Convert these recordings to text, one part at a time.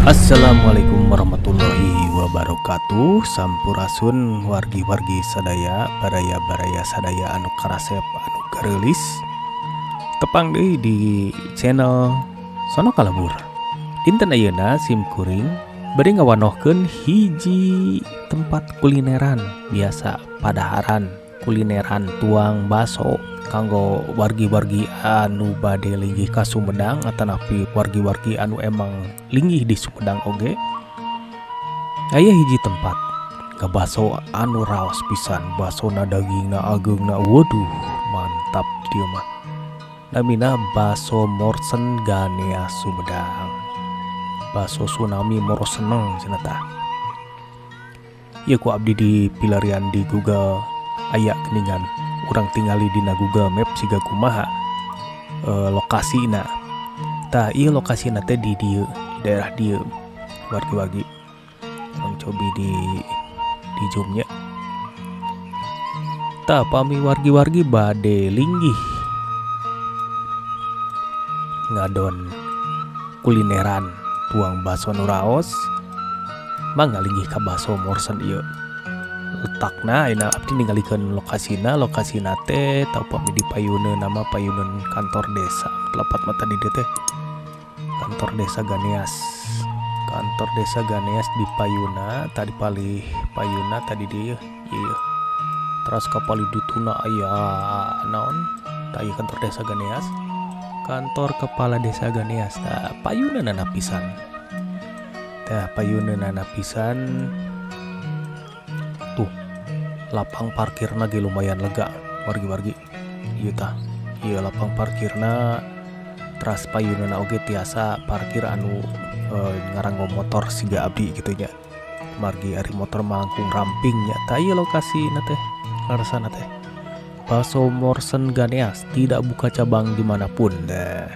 Assalamualaikum warahmatullahi wabarakatuh. Sampurasun wargi-wargi sadaya, baraya-baraya sadaya anu karasep anu gareulis. Tepang deui di channel Sono Kalabur. Dinten ayeuna sim kuring bade ngawanohkeun hiji tempat kulineran biasa padaharan kulineran tuang baso kanggo wargi-wargi anu bade linggih ka Sumedang atanapi wargi-wargi anu emang linggih di Sumedang oge. Aya hiji tempat ngabaso anu raos pisan, basona dagingna ageungna, waduh mantap dieu mah. Namina Baso Morsen Ganeas Sumedang. Baso tsunami moro seneng cenah tah. Ieu ku abdi di pilarian di Google aya geuningan. Urang tingali dina Google Map siga kumaha lokasina. Tah ieu lokasina teh di dieu, di daerah dieu wargi-wargi. Urang cobi di zoom nya. Tah pami wargi-wargi bade linggih ngadon kulineran tuang baso nu raos, mangga linggih ka Baso Morsen ieu. Letakna ayeuna abdi ningalikeun lokasina, lokasina teh tah upami di payuneun nama payuneun kantor desa. Telepat mah tadi dieu teh kantor desa Ganeas. Kantor desa Ganeas di payuna, tadi palih payuna tadi dieu ieu. Teras ka palih dituna aya naon? Tah ieu kantor desa Ganeas. Kantor kepala desa Ganeas tah payuneunana pisan. Tah payuneunana pisan. Tuh lapang parkirna ge lumayan lega wargi-wargi. Ieu tah, ieu lapang parkirna teras payuneunana oge tiasa parkir anu ngaranggo motor siga abdi kitu nya. Margi ari motor mah langkung ramping nya. Tah ieu lokasina teh, laresana teh. Baso Morsen Ganeas tidak buka cabang dimanapun deh.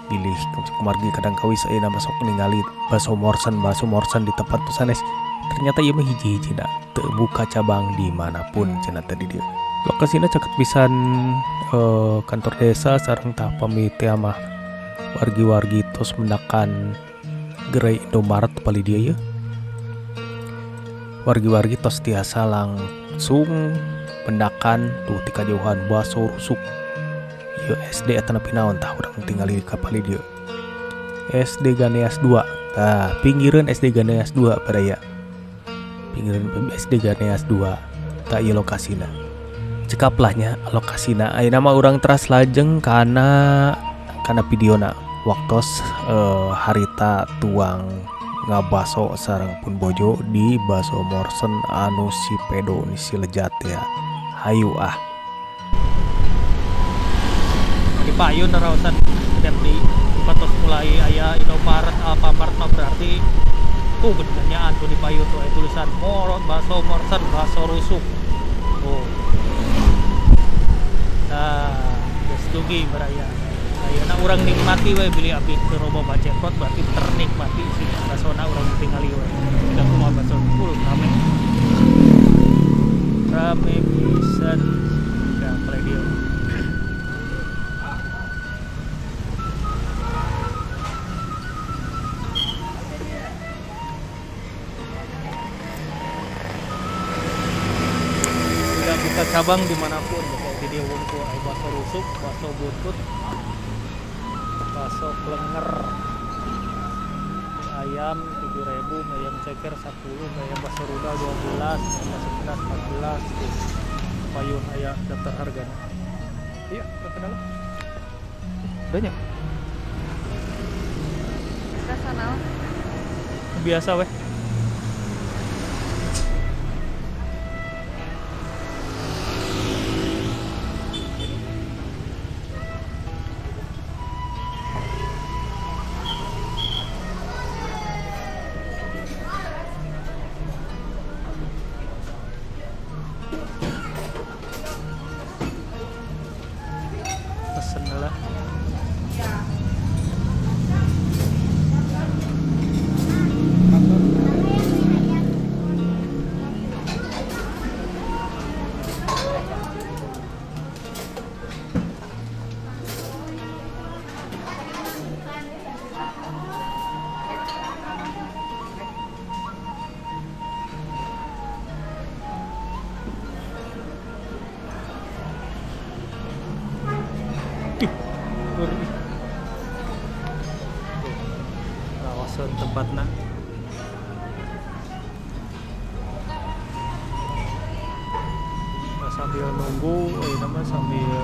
Pilih kumargi kadang kawis ayeuna masuk ningali Baso Morsen, Baso Morsen di tempat sanes. Ternyata ieu mah hiji-hijina teu buka cabang dimanapun cenah tadi dieu. Lokasina caket pisan kantor desa sareng tah pami teh mah wargi-wargi tos mendakan gerai Indomaret palih dieu ye. Wargi-wargi tos tiasa langsung mendakan tuh ti kajauhan baso rusuk. Ieu SD atanapi naon tah urang tingali ka palih dieu. SD Ganeas 2. Tah pinggireun SD Ganeas 2 baraya. Pinggireun SD Ganeas 2. Tah ieu lokasina. Cekap lah nya lokasina. Ayeuna mah urang teras lajeng kana videona waktos harita tuang ngabaso sareng pun bojo di Baso Morsen anu si pedo ni si lejat ya. Hayu ah. Di payun raosan dan di patos mulai aya Indomaret, Alfamart mah berarti tuh benernyaan tuh di payun tuh aya tulisan Moro Baso Morsen Baso Rusuk. Tuh. Nah, geus dugi baraya. Ayeuna urang nikmati we bilih abdi teu loba baceprot berarti ternikmati si basona urang tingali we. Siga kumaha baso full rame. Rame pisan. Ya, play dia. Tidak buka cabang dimanapun, kayak di dia wungkul, aya baso rusuk, baso buntut, baso klenger, ayam 7.000, ayam ceker 10, ayam baso rudal 12, ayam baso pedas 14, tuh. Payun aya daftar harganya. Iya, ke dalam. Banyak. Biasa weh. Pesen lah. Morrison tempatna. Nah, sambil nunggu, nama sambil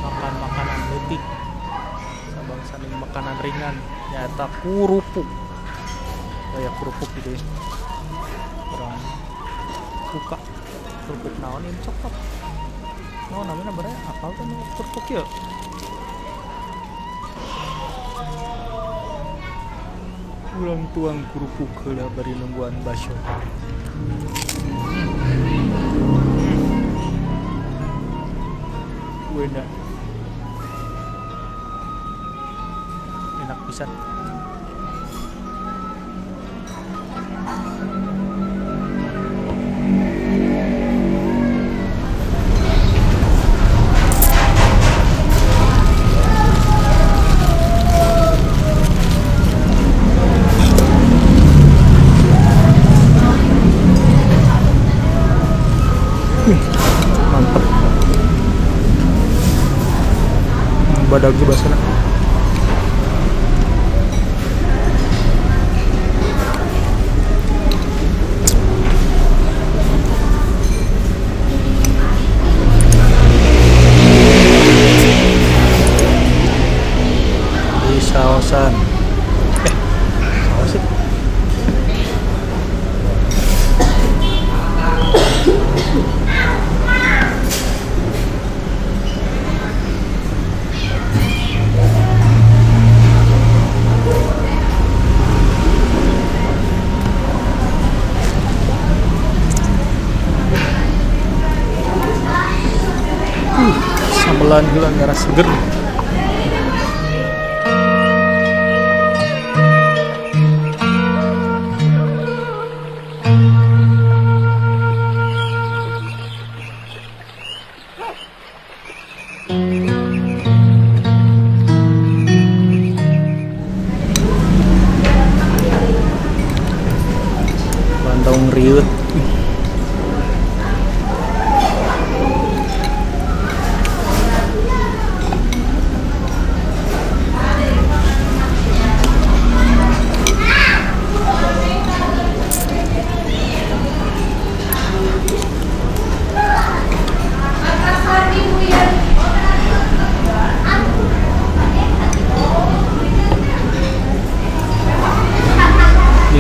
makan makanan leutik. Sabang saning makanan ringan, nyata kerupuk. Kayak kerupuk gitu ya. Kurang buka kerupuk naon ini coklat. Oh, namanya berapa? Apal tuh kerupuk ya? Ulang tuang kerupuk heula bari nungguan baso. Enak. Enak pisan. Mantap. Badag basana. Di saosan. Saos sih. Sambelan heula ngarah seger. Bandung riut.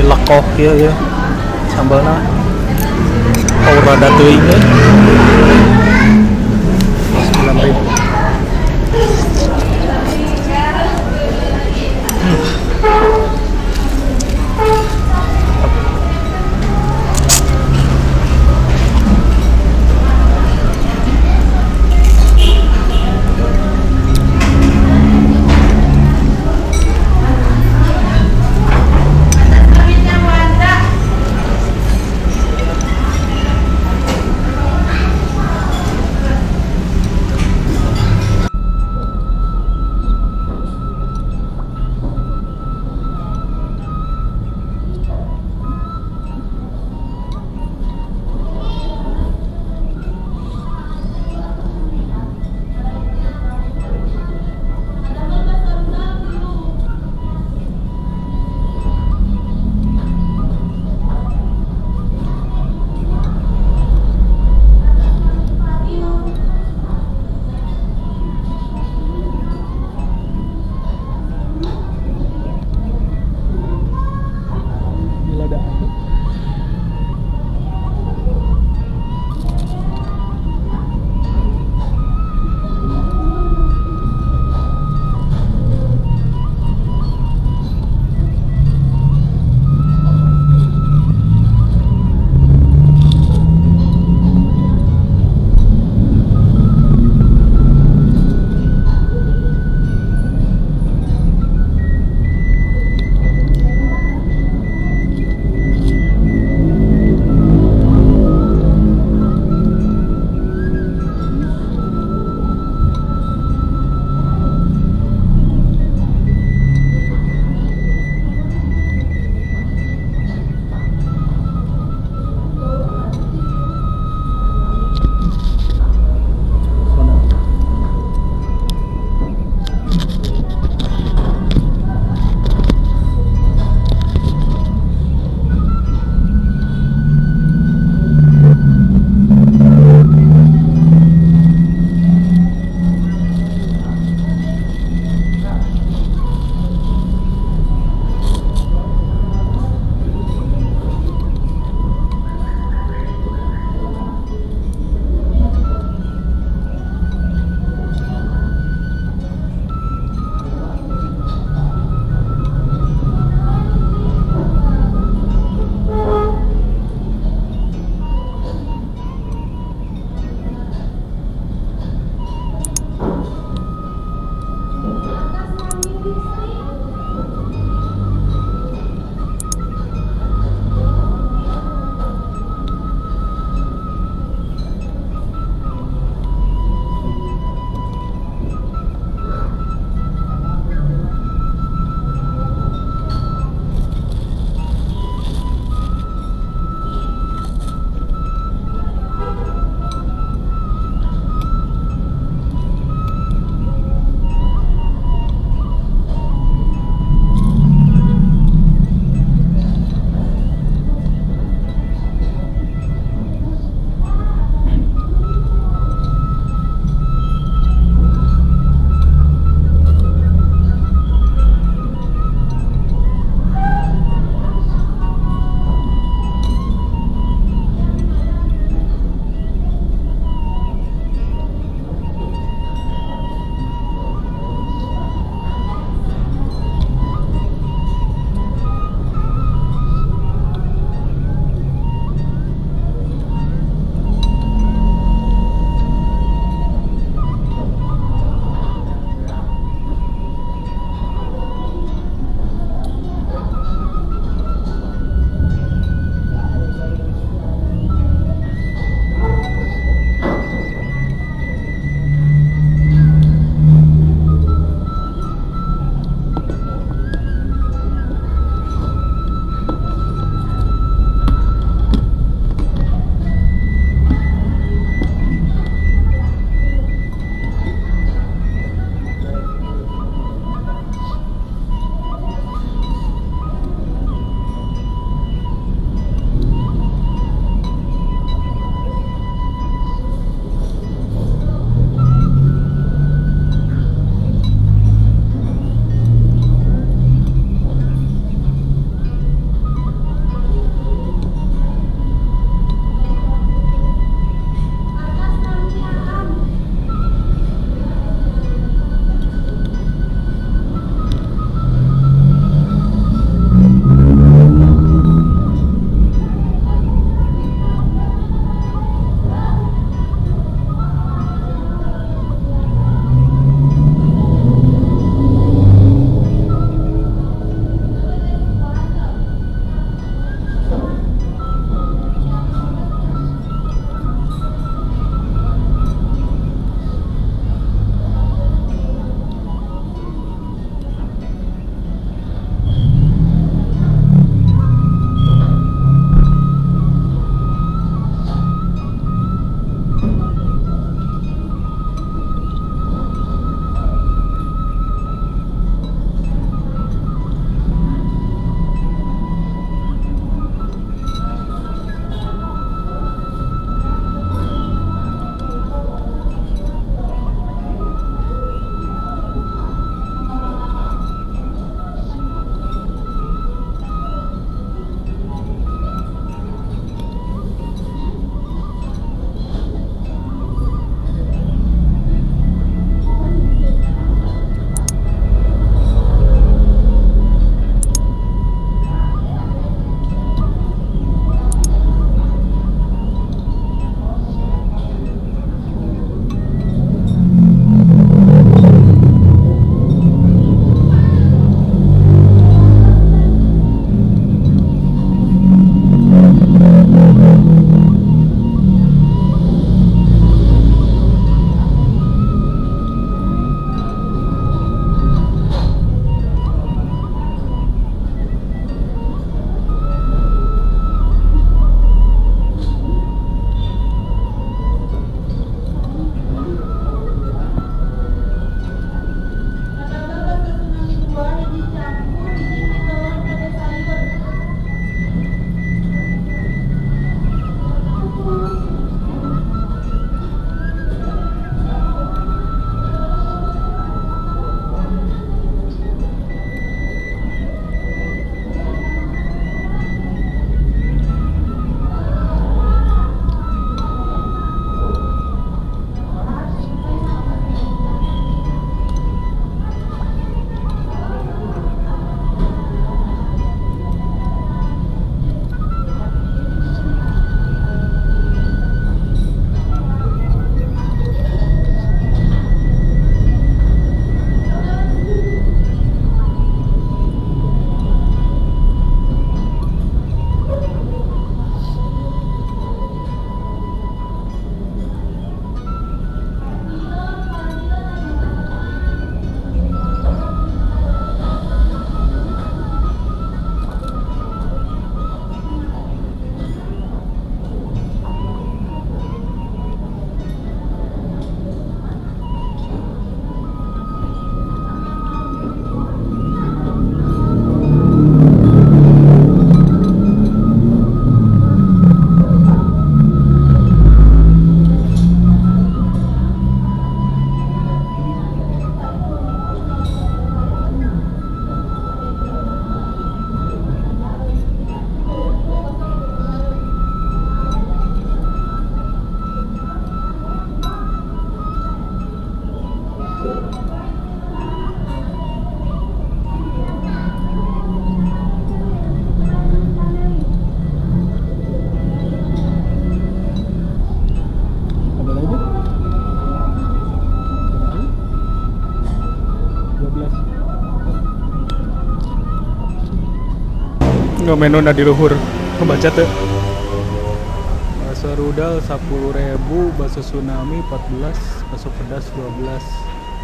Lekoh ya ya sambalna oh rada teuing euy 9.000. Nggak menu di luhur kebaca tuh. Bakso rudal 10.000, bakso tsunami 14, bakso pedas 12.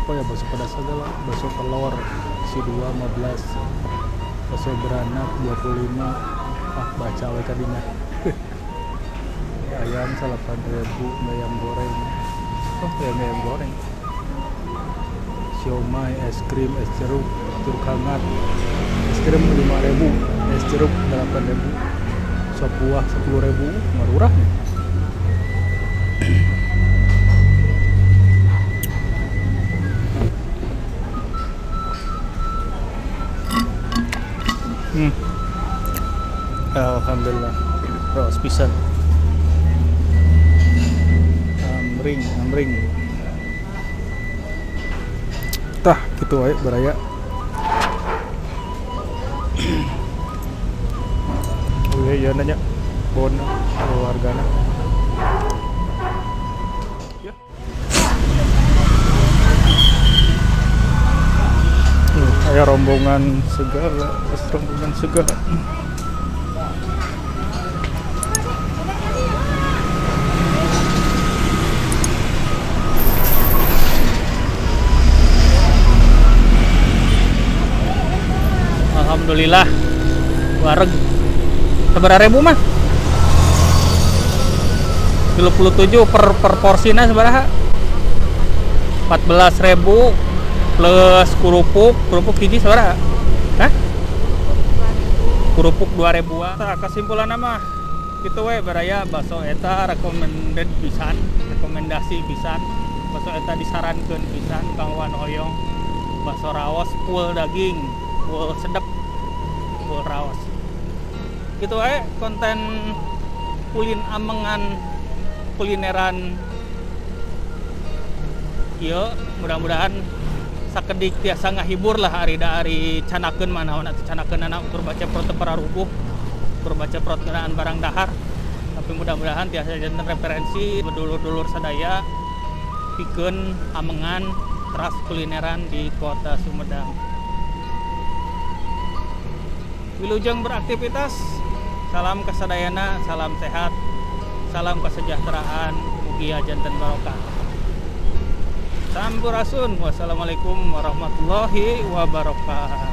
Oh ya bakso pedas segala, bakso telur isi 2 15, bakso beranak 25. Ah baca we kadinya. Ayam 8.000, ayam goreng. Oh ayam goreng. Siomay, es krim, es jeruk, jeruk hangat. Es krim 5.000, es jeruk 8.000, sop buah 10.000, murah nih. Alhamdulillah, raos pisan. Amring, amring. Tah, gitu wae baraya. Oh iya, iya nanya bon keluargana. Ya. Aya rombongan segala, rombongan segala. Alhamdulillah wareg sabaraha ribu mah 37 per porsinya sabaraha 14.000 plus kerupuk hiji sabaraha? Hah? Kerupuk 2.000-an. Nah, kesimpulanna mah kitu we baraya, bakso eta recommended pisan, rekomendasi pisan. Bakso eta disarankeun pisan kanggo anu hoyong bakso raos full daging, full sedep, full raos. Gitu aja konten kulin amengan kulineran ieu, mudah-mudahan sakedik tiasa ngahibur lah ari da ari canakeun mah naon atuh canakeunana ukur baca prot teu pararuguh, ukur baca prot ngeunaan barang dahar. Tapi mudah-mudahan tiasa janten referensi dulur-dulur sadaya pikeun amengan teras kulineran di kota Sumedang. Wilujeng beraktivitas, salam kasadayana, salam sehat, salam kesejahteraan, mugia janten barokah. Sampurasun, wassalamualaikum warahmatullahi wabarakatuh.